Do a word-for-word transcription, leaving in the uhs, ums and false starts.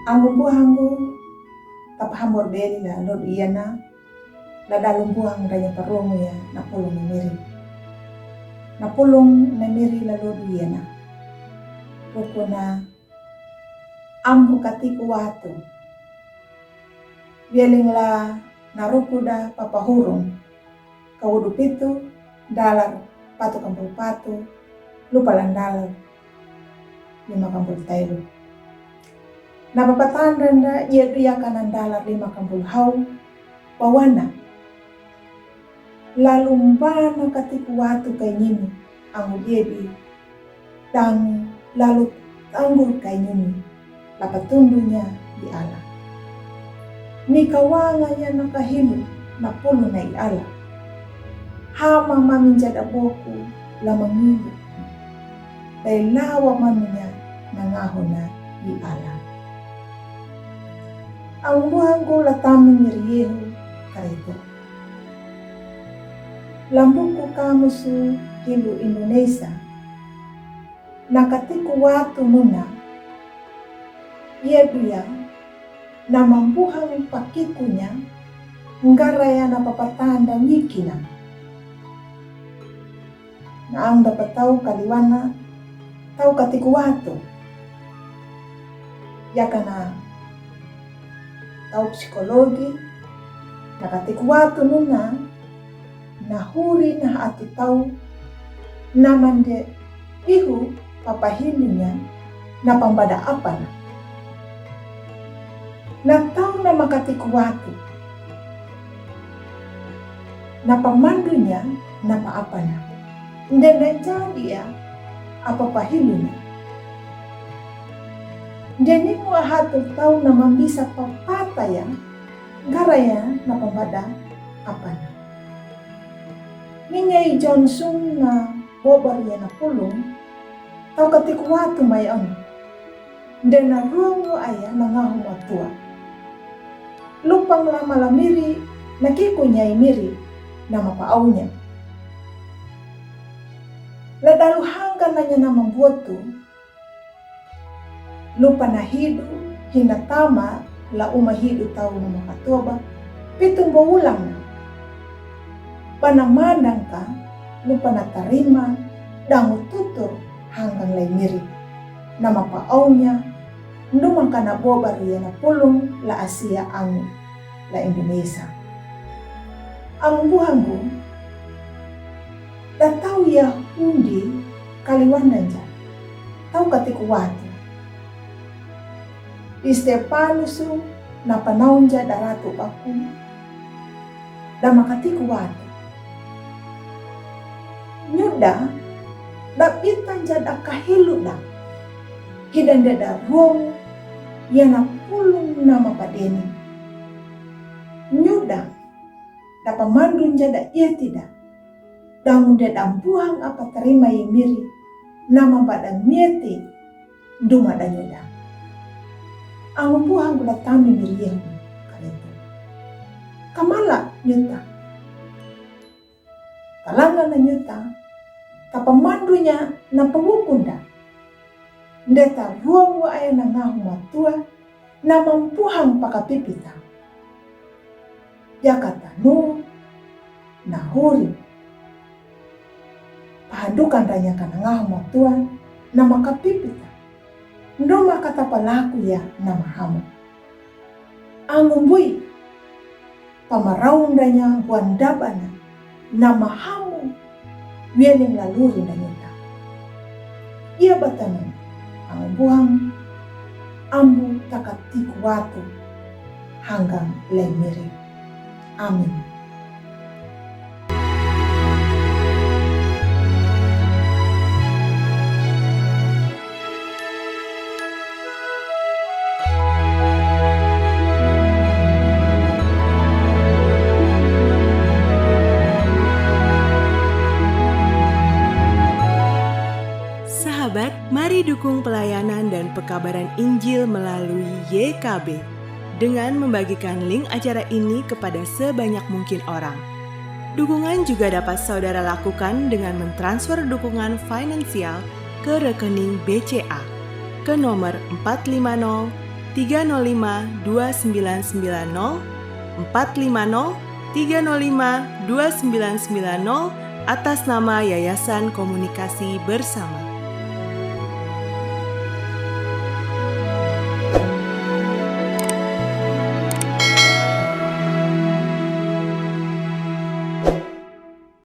Anggu buhanggu, tapahambor beli la lod iana, la dalu buhang ranya parungu ya na pulung na miri. Na pulung na miri la lod iana. Rukuna ambu katiku watu. Bieling la na rukuda papahurung. Kawudu pitu, dalar patu kampul patu, lupa lan dalar lima kampul tailu. Na papatanda nda, ia duya kanan dalar lima kampul hau, pawana. Lalu mbana katiku watu kai nini, angu diebi, tangu, lalu tanggul kai nini, la patundunya i Allah. Ni kawanga ya na kahilu, na pulu na i Allah. Hama maminja da boku, la mangilu. Dai lawa manunya na ngahuna i Allah. Anggu anggu la tami miri Yehu karetu. Lambuku kamusu hilu Indonesia. Na katiku watu muna. Ia duya na mambuhang pakikunya ngaraya na papatanda wikina. Na ang dapat tau kaliwana tau katiku watu. Ya kana tau psikologi na katiku watu nuna. Na huri na atu tau na mande ihu papahilunya na pambada apana. Na tau na makatiku watu. Na pamandunya na paapana. Nde na jadi ya apa pahilunya. Nde ni mu ahatu tau na mambisa papata ya ngaraya na pambada apana. Minya i Johnson na bobar ya na pulung, tau katiku watu mai on. Nde na ruang aya na ngahu matua. Lupang lama la miri, na kikunya i miri, na mapa aunya. La dalu hangka nanya na mambuotu, lupa na hidu, hina tama la uma hidu tau na makatoba, pitu mbo ulang na. Pana mandangka, lupa na tarima, dangu tutur hanggang lai miri. Na mapa aunya, numa kana bobar ya na pulung la Asia angu. La Indonesia. Anggu hanggu, da tau ya hundi kaliwandanja, tau katiku watu. Di Stepanusu na panaunja da ratu aku, da makatiku watu. Nyuda, da pitanja da kahiluda. Hidande da ruang, ya na pulung na mapadeni. Nyuda, da pamandunja da iatida. Da ngunde da buhang apa tarima i miri, na mambada mieti, duma da nyuda. Angu buhang gula tami miri Yehu, kaletu. Kamala nyuta. Talanga na nyuta, tapamandunya na pawukunda. Ndeta ruang wa aya na ngahu matua, na mampuhang pakapipita. Yakata nu, na huri. Pahandukan ranya ka na ngahu matua, na makapipita. Ndo makata palaku ya na mahamu. Angumbui, pamaraundanya buandabana, na mahamu, wieling laluri na nyuta. Ia batanu, angumbuang, ambu takatiku watu, hanggang lai miri. Amin. Sahabat, mari dukung pelayanan dan pekabaran Injil melalui Y K B dengan membagikan link acara ini kepada sebanyak mungkin orang. Dukungan juga dapat saudara lakukan dengan mentransfer dukungan finansial ke rekening B C A ke nomor empat lima nol tiga nol lima dua sembilan sembilan nol, empat lima nol tiga nol lima dua sembilan sembilan nol, atas nama Yayasan Komunikasi Bersama.